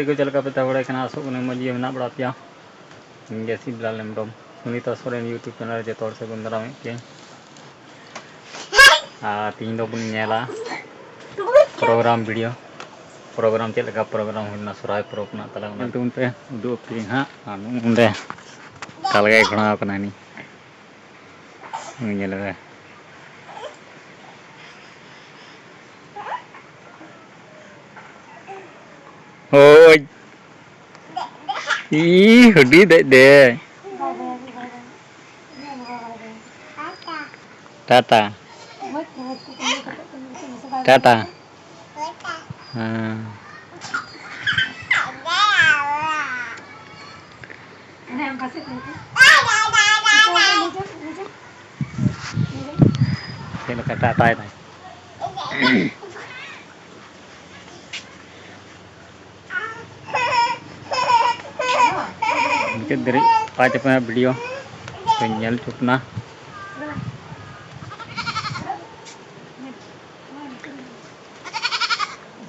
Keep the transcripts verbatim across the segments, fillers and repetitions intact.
ᱠᱚ ᱪᱮᱫ ᱞᱮᱠᱟ ᱯᱮ ᱛᱟᱦᱮᱸ ᱵᱟᱲᱟᱭ ᱠᱟᱱᱟ? ᱟᱥᱚᱜ ᱠᱟᱹᱱᱟᱹᱧ ᱢᱚᱡᱽ ᱜᱮ ᱢᱮᱱᱟᱜ ᱵᱟᱲᱟ ᱯᱮᱭᱟ᱾ ᱤᱧ ᱜᱮ ᱥᱤᱵᱞᱟᱞ ᱦᱮᱢᱵᱨᱚᱢ, ᱥᱩᱱᱤᱛᱟ ᱥᱚᱨᱮᱱ YouTube channel ᱨᱮ ᱡᱚᱛᱚ ᱦᱚᱲ ᱥᱟᱹᱜᱩᱱ ᱫᱟᱨᱟᱢᱮᱫ ᱯᱮᱭᱟᱹᱧ᱾ ᱟᱨ ᱛᱤᱦᱤᱧ ᱫᱚᱵᱚᱱ ᱧᱮᱞᱟ program video, program ᱪᱮᱫ ᱞᱮᱠᱟ program ᱦᱩᱭ ᱞᱮᱱᱟ ᱥᱚᱨᱦᱟᱭ ᱯᱚᱨᱚᱵᱽ ᱨᱮᱱᱟᱜ᱾ ᱛᱟᱦᱞᱮ ᱚᱱᱟ ᱧᱩᱛᱩᱢ ᱛᱮ ᱩᱫᱩᱜ ᱟᱯᱮᱭᱟᱹᱧ ᱦᱟᱸᱜ᱾ ᱟᱨ ᱱᱚᱜᱼᱚ ᱱᱚᱸᱰᱮ ᱛᱟᱞᱜᱟᱭ ᱜᱷᱚᱲᱟᱣ ᱠᱟᱱᱟ ᱦᱟᱹᱱᱤ᱾ ᱩᱱᱤ ᱧᱮᱞ ᱢᱮ᱾ ᱦᱳᱭ᱾ ᱤ ᱦᱩᱰᱤ ᱫᱮᱡ ᱫᱮ᱾ ᱴᱟᱴᱟ᱾ ᱴᱟᱴᱟ᱾ ᱦᱮᱸ᱾ ᱪᱮᱫ ᱞᱮᱠᱟ ᱴᱟᱴᱟᱭ ᱫᱟᱭ? ᱢᱩᱪᱟᱹᱫ ᱫᱷᱟᱹᱨᱤᱡ ᱯᱟᱸᱪ ᱟᱯᱮ ᱦᱟᱸᱜ video ᱯᱮ ᱧᱮᱞ ᱦᱚᱪᱚ ᱠᱟᱱᱟ᱾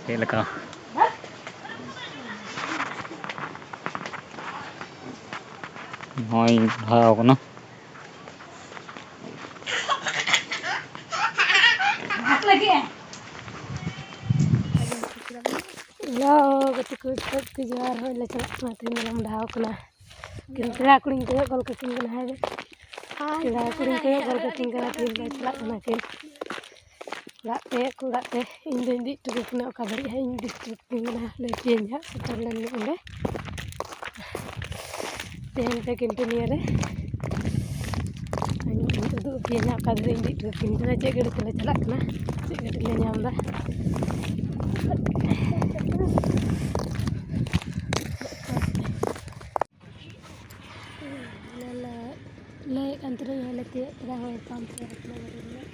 ᱪᱮᱫ ᱞᱮᱠᱟ ᱱᱚᱜᱼᱚᱭ ᱵᱟᱲᱟᱣ ᱠᱟᱱᱟ᱾ ᱦᱮᱞᱳ ᱜᱟᱛᱮ ᱠᱚ, ᱥᱟᱹᱛ ᱠᱚ ᱡᱚᱦᱟᱨ᱾ ᱦᱳᱭ ᱞᱮ ᱪᱟᱞᱟᱜ ᱠᱟᱱᱟ, ᱛᱮᱦᱮᱧ ᱫᱚᱞᱮ ᱢᱚᱰᱷᱟᱣ ᱠᱟᱱᱟ᱾ ᱠᱤᱱ ᱯᱮᱲᱟ ᱠᱩᱲᱤᱧ ᱠᱚᱭᱚᱜ ᱜᱚᱞ ᱠᱟᱹᱠᱤᱱ ᱠᱟᱱᱟ᱾ ᱦᱟᱭ ᱨᱮ, ᱯᱮᱲᱟ ᱠᱩᱲᱤᱧ ᱠᱚᱭᱚᱜ ᱜᱚᱞ ᱠᱟᱹᱠᱤᱱ ᱠᱟᱱᱟ, ᱛᱮᱦᱮᱧ ᱫᱚ ᱪᱟᱞᱟᱜ ᱠᱟᱱᱟ ᱠᱤᱱ᱾ ᱚᱲᱟᱜ ᱛᱮ, ᱟᱠᱚ ᱚᱲᱟᱜ ᱛᱮ ᱤᱧ ᱫᱚᱧ ᱤᱫᱤ ᱦᱚᱴᱚ ᱠᱟᱹᱠᱤᱱᱟ᱾ ᱚᱠᱟ ᱫᱷᱟᱹᱨᱤᱡ ᱦᱟᱸᱜ ᱤᱧ ᱤᱫᱤ ᱦᱚᱴᱚ ᱠᱟᱹᱠᱤᱱ ᱠᱟᱱᱟ, ᱞᱟᱹᱭ ᱯᱮᱭᱟᱹᱧ ᱦᱟᱸᱜ ᱥᱮᱴᱮᱨ ᱞᱮᱱ ᱜᱮ ᱚᱸᱰᱮ᱾ ᱛᱮᱦᱮᱧ ᱯᱮ continue ᱨᱮ ᱤᱧ ᱩᱫᱩᱜ ᱟᱯᱮᱭᱟᱹᱧ ᱦᱟᱸᱜ ᱚᱠᱟ ᱫᱷᱟᱹᱨᱤᱡ ᱤᱧ ᱤᱫᱤ ᱦᱚᱴᱚ ᱠᱟᱹᱠᱤᱱ ᱠᱟᱱᱟ, ᱪᱮᱫ ᱜᱟᱹᱰᱤ ᱛᱮᱞᱮ ᱪᱟᱞᱟᱜ ᱠᱟᱱᱟ, ᱪᱮᱫ ᱜᱟᱹᱰᱤ ᱞᱮ ᱧᱟᱢ ᱮᱫᱟ᱾ ᱞᱟᱹᱭᱮᱫ ᱠᱟᱱ ᱛᱟᱦᱮᱱᱟᱹᱧ ᱦᱚᱸᱞᱮ ᱛᱤᱭᱳᱜ ᱠᱮᱫᱟ, ᱦᱚᱸᱜᱼᱚᱭ ᱯᱟᱢᱯ ᱥᱮᱫ ᱨᱮ ᱠᱟᱱᱟ ᱜᱟᱹᱰᱤ ᱨᱤᱱᱤᱡ᱾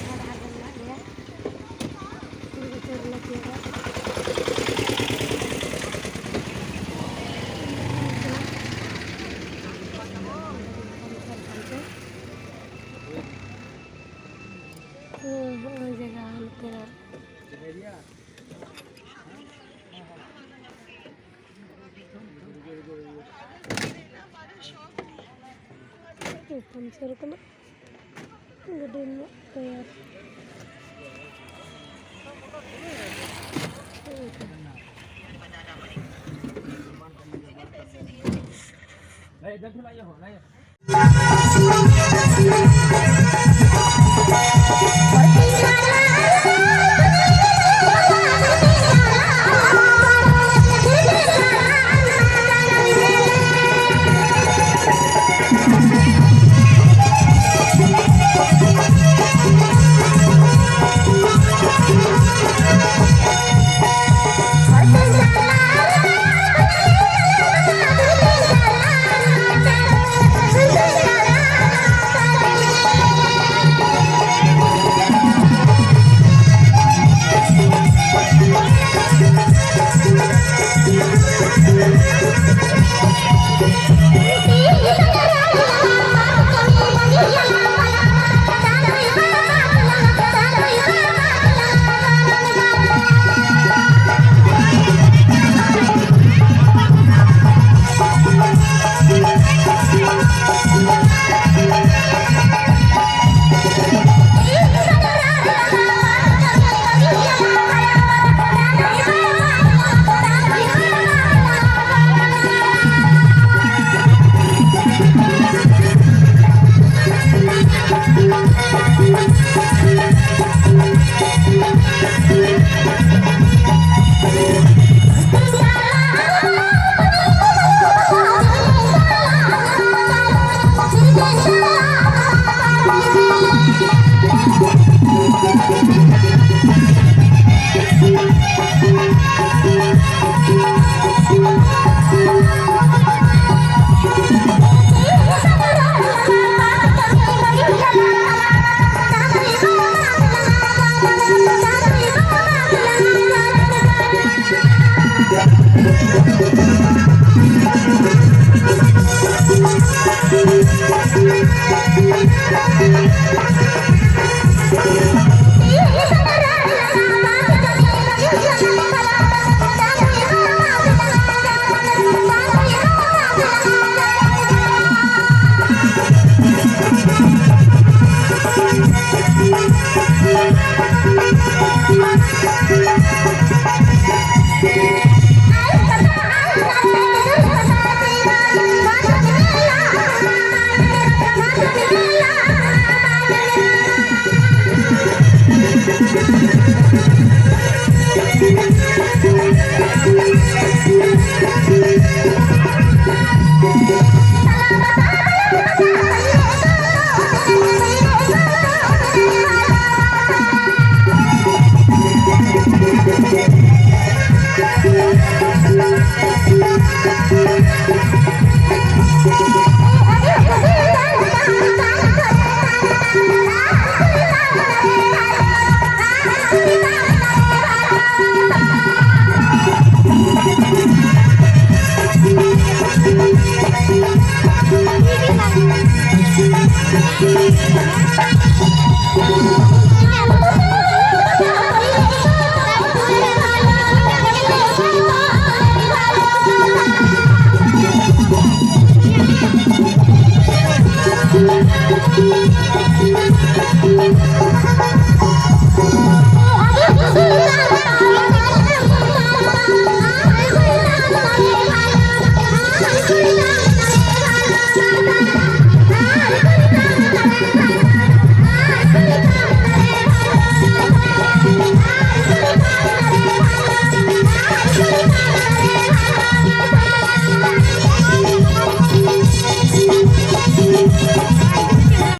ᱦᱚᱨ ᱰᱟᱦᱟᱨ ᱨᱮ ᱢᱮᱱᱟᱜ ᱞᱮᱭᱟ, ᱠᱩᱲᱤ ᱵᱚᱪᱷᱚᱨ ᱨᱮᱞᱮ ᱛᱤᱭᱳᱜᱟ᱾ ᱦᱚᱸᱜᱼᱚᱭ ᱡᱟᱭᱜᱟ ᱱᱚᱛᱮᱱᱟᱜ᱾ ᱯᱟᱢᱪᱟᱨ ᱠᱟᱱᱟ᱾ ᱜᱟᱹᱰᱤ ᱨᱮᱱᱟᱜ ᱴᱟᱭᱟᱨ᱾